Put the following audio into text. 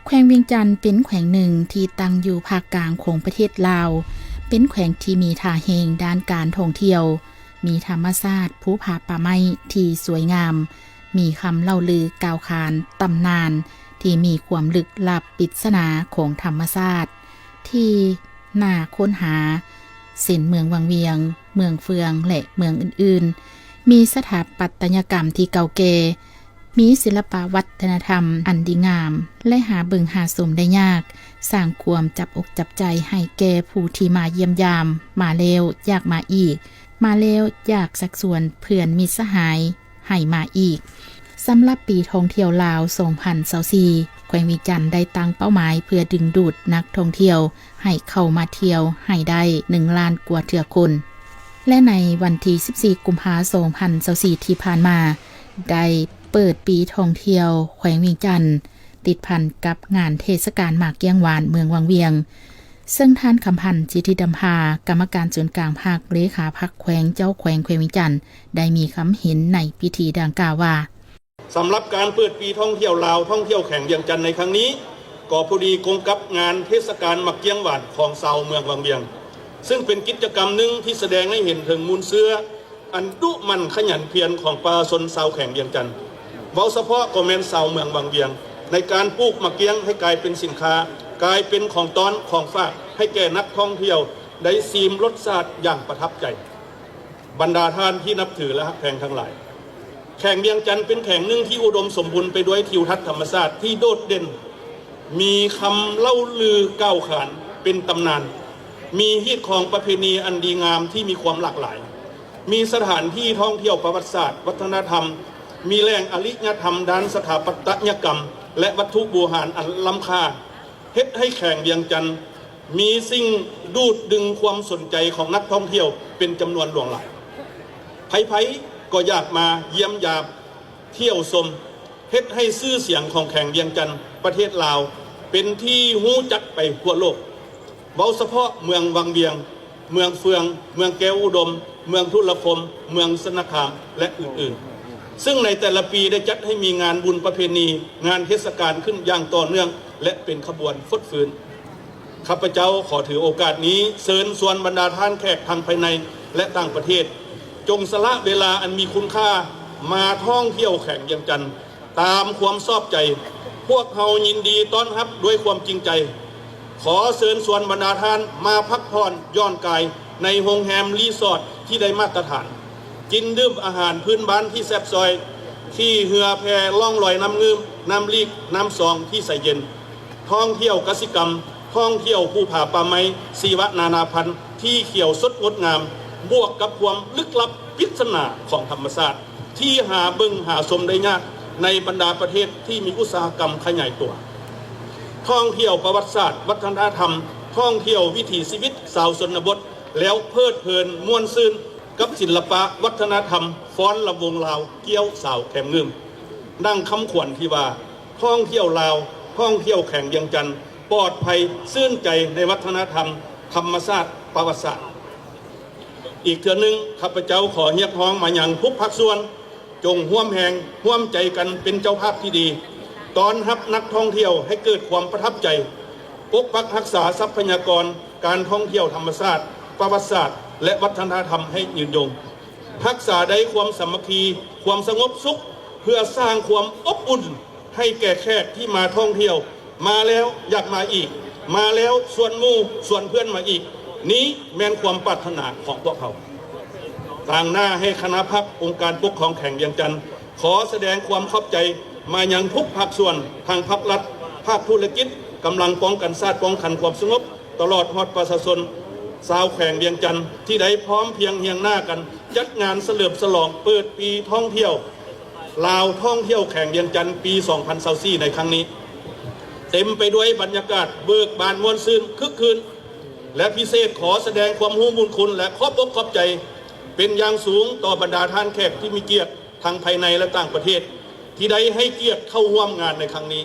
ແຂວງວຽງຈັນເປັນແຂວງໜຶ່ງທີ່ຕັ້ງຢູ່ພາກກາງຂອງປະເທດລາວ, ເປັນແຂວງທີ່ມີທ່າແຮງດ້ານການທ່ອງທ່ຽວ, ມີທຳມະຊາດພູຜາປ່າໄມ້ທີ່ສວຍງາມ, ມີຄຳເລົ່າລືກ່າວຂານຕຳນານທີ່ມີຄວາມລຶກລັບປິດສະໜາຂອງທຳມະຊາດທີ່ໜ້າຄົ້ນຫາ, ເຊັ່ນເມືອງວັງວຽງ, ເມືອງເຟືອງ ແລະ ເມືອງອື່ນໆ, ມີສະຖາປັດຕະຍະກຳທີ່ເກົ່າແກ່, ມີສິລະປະວັດທະນະທຳອັນດີງາມ ແລະ ຫາເບິ່ງຫາຊົມໄດ້ຍາກ, ສ້າງຄວາມຈັບອົກຈັບໃຈໃຫ້ແກ່ຜູ້ທີ່ມາຢ້ຽມຢາມ, ມາແລ້ວຢາກມາອີກ, ມາແລ້ວຢາກຊັກຊວນເພື່ອນມິດສະຫາຍໃຫ້ມາອີກ. ສຳລັບປີທ່ອງທ່ຽວລາວສອງພັນຊາວສີ່ ແຂວງວຽງຈັນໄດ້ຕັ້ງເປົ້າໝາຍເພື່ອດຶງດູດນັກທ່ອງທ່ຽວໃຫ້ເຂົ້າມາທ່ຽວໃຫ້ໄດ້ໜຶ່ງລ້ານກວ່າເທື່ອຄົນ. ແລະ ໃນວັນທີສິບສີ່ ກຸມພາ ສອງພັນຊາວສີ່ ທີ່ຜ່ານມາ, ໄດ້ເປີດປີທ່ອງທ່ຽວແຂວງວຽງຈັນ, ຕິດພັນກັບງານເທດສະການໝາກກ້ຽງຫວານເມືອງວັງວຽງ, ເຊິ່ງທ່ານ ຄຳພັນ ສິດທິດຳພາ, ກຳມະການສູນກາງພັກ, ເລຂາພັກແຂວງ, ເຈົ້າແຂວງແຂວງວຽງຈັນ ໄດ້ມີຄຳເຫັນໃນພິທີດັ່ງກ່າວວ່າ: ສຳລັບການເປີດປີທ່ອງທ່ຽວລາວ, ທ່ອງທ່ຽວແຂວງວຽງຈັນໃນຄັ້ງນີ້, ກໍພໍດີກົງກັບງານເທດສະການໝາກກ້ຽງຫວານຂອງຊາວເມືອງວັງວຽງ, ເຊິ່ງເປັນກິດຈະກຳໜຶ່ງທີ່ສະແດງໃຫ້ເຫັນເຖິງມູນເຊື້ອອັນດຸໝັ່ນຂະຫຍັນພຽນຂອງປະຊາຊົນຊາວແຂວງວຽງຈັນ. ເວົ້າສະເພາະກໍແມ່ນຊາວເມືອງວັງວຽງ ໃນການປູກໝາກກ້ຽງໃຫ້ກາຍເປັນສິນຄ້າ, ກາຍເປັນຂອງຕ້ອນຂອງຝາກໃຫ້ແກ່ນັກທ່ອງທ່ຽວໄດ້ຊີມລົດຊາດຢ່າງປະທັບໃຈ. ບັນດາທ່ານທີ່ນັບຖື ແລະ ຮັກແພງທັງຫຼາຍ, ແຂວງວຽງຈັນເປັນແຂວງໜຶ່ງທີ່ອຸດົມສົມບູນໄປດ້ວຍທິວທັດທຳມະຊາດທີ່ໂດດເດັ່ນ, ມີຄຳເລົ່າລືກ່າວຂານເປັນຕຳນານ, ມີຮີດຄອງປະເພນີອັນດີງາມທີ່ມີຄວາມຫຼາກຫຼາຍ, ມີສະຖານທີ່ທ່ອງທ່ຽວປະຫວັດສາດ, ວັດທະນະທຳ, ມີແຫຼ່ງອາລິຍະທຳດ້ານສະຖາປັດຕະຍະກຳ ແລະ ວັດຖຸບູຮານອັນລ້ຳຄ່າ, ເຮັດໃຫ້ແຂວງວຽງຈັນ ມີສິ່ງດູດດຶງຄວາມສົນໃຈຂອງນັກທ່ອງທ່ຽວເປັນຈຳນວນຫຼວງຫຼາຍ. ໃຜໆກໍຢາກມາຢ້ຽມຢາມ, ທ່ຽວຊົມ, ເຮັດໃຫ້ຊື່ສຽງຂອງແຂວງວຽງຈັນ ປະເທດລາວ ເປັນທີ່ຮູ້ຈັກໄປທົ່ວໂລກ. ເວົ້າສະເພາະເມືອງວັງວຽງ, ເມືອງເຟືອງ, ເມືອງແກ້ວອຸດົມ, ເມືອງທຸລະຄົມ, ເມືອງຊະນະຄາມ ແລະ ອື່ນໆ, ເຊິ່ງໃນແຕ່ລະປີໄດ້ຈັດໃຫ້ມີງານບຸນປະເພນີ, ງານເທດສະການຂຶ້ນຢ່າງຕໍ່ເນື່ອງ ແລະ ເປັນຂະບວນຟົດຟື້ນ. ຂ້າພະເຈົ້າຂໍຖືໂອກາດນີ້ເຊີນຊວນບັນດາທ່ານແຂກທັງພາຍໃນ ແລະ ຕ່າງປະເທດ, ຈົ່ງສະຫຼະເວລາອັນມີຄຸນຄ່າມາທ່ອງທ່ຽວແຂວງວຽງຈັນຕາມຄວາມຊອບໃຈ. ພວກເຮົາຍິນດີຕ້ອນຮັບດ້ວຍຄວາມຈິງໃຈ. ຂໍເຊີນຊວນບັນດາທ່ານມາພັກຜ່ອນຢ່ອນກາຍໃນໂຮງແຮມຣີສອດທີ່ໄດ້ມາດຕະຖານ, ກິນດື່ມອາຫານພື້ນບ້ານທີ່ແຊບຊອຍ, ຂີ່ເຮືອແພລ່ອງລອຍນ້ຳງື່ມ, ນ້ຳລີກ, ນ້ຳຊອງທີ່ໃສເຢັນ. ທ່ອງທ່ຽວກະສິກຳ, ທ່ອງທ່ຽວພູຜາປ່າໄມ້ຊີວະນານາພັນທີ່ຂຽວສົດງົດງາມ, ບວກກັບຄວາມລຶກລັບປິດສະໜາຂອງທຳມະຊາດທີ່ຫາເບິ່ງຫາຊົມໄດ້ຍາກໃນບັນດາປະເທດທີ່ມີອຸດສາຫະກຳຂະຫຍາຍຕົວ. ທ່ອງທ່ຽວປະຫວັດສາດ, ວັດທະນະທຳ, ທ່ອງທ່ຽວວິຖີຊີວິດຊາວຊົນນະບົດ ແລ້ວເພີດເພີນມ່ວນຊື່ນກັບສິລະປະວັດທະນະທຳຟ້ອນລຳວົງລາວ ກ້ຽວສາວແຄມງື່ມ. ດັ່ງຄຳຂວັນທີ່ວ່າ ທ່ອງທ່ຽວລາວ, ທ່ອງທ່ຽວແຂວງວຽງຈັນ, ປອດໄພ, ຊື່ນໃຈໃນວັດທະນະທຳ, ທຳມະຊາດ, ປະຫວັດສາດ. ອີກເທື່ອໜຶ່ງ, ຂ້າພະເຈົ້າຂໍຮຽກຮ້ອງມາຍັງທຸກພາກສ່ວນ, ຈົ່ງຮ່ວມແຮງຮ່ວມໃຈກັນເປັນເຈົ້າພາບທີ່ດີ, ຕ້ອນຮັບນັກທ່ອງທ່ຽວໃຫ້ເກີດຄວາມປະທັບໃຈ, ປົກປັກຮັກສາຊັບພະຍາກອນການທ່ອງທ່ຽວທຳມະຊາດ, ປະຫວັດສາດ ແລະ ວັດທະນະທຳໃຫ້ຍືນຍົງ. ຮັກສາໄດ້ຄວາມສາມັກຄີ, ຄວາມສະຫງົບສຸກ, ເພື່ອສ້າງຄວາມອົບອຸ່ນໃຫ້ແກ່ແຂກທີ່ມາທ່ອງທ່ຽວ, ມາແລ້ວຢາກມາອີກ, ມາແລ້ວຊວນໝູ່ຊວນເພື່ອນມາອີກ. ນີ້ແມ່ນຄວາມປາດຖະໜາຂອງພວກເຮົາ. ຕາງໜ້າໃຫ້ຄະນະພັກອົງການປົກຄອງແຂວງວຽງຈັນ ຂໍສະແດງຄວາມຂອບໃຈມາຍັງທຸກພາກສ່ວນ, ທັງພາກລັດ, ພາກທຸລະກິດ, ກຳລັງປ້ອງກັນຊາດ, ປ້ອງກັນຄວາມສະຫງົບ, ຕະຫຼອດຮອດປະຊາຊົນຊາວແຂວງວຽງຈັນ ທີ່ໄດ້ພ້ອມພຽງຮຽງໜ້າກັນຈັດງານສະເຫຼີມສະຫຼອງເປີດປີທ່ອງທ່ຽວລາວ, ທ່ອງທ່ຽວແຂວງວຽງຈັນ ປີສອງພັນຊາວສີ່ ໃນຄັ້ງນີ້ ເຕັມໄປດ້ວຍບັນຍາກາດເບີກບານມ່ວນຊື່ນຄຶກຄື້ນ ແລະ ພິເສດຂໍສະແດງຄວາມຮູ້ບຸນຄຸນ ແລະ ຂອບອົກຂອບໃຈເປັນຢ່າງສູງຕໍ່ບັນດາທ່ານແຂກທີ່ມີກຽດ ທັງພາຍໃນ ແລະ ຕ່າງປະເທດ ທີ່ໄດ້ໃຫ້ກຽດເຂົ້າຮ່ວມງານໃນຄັ້ງນີ້.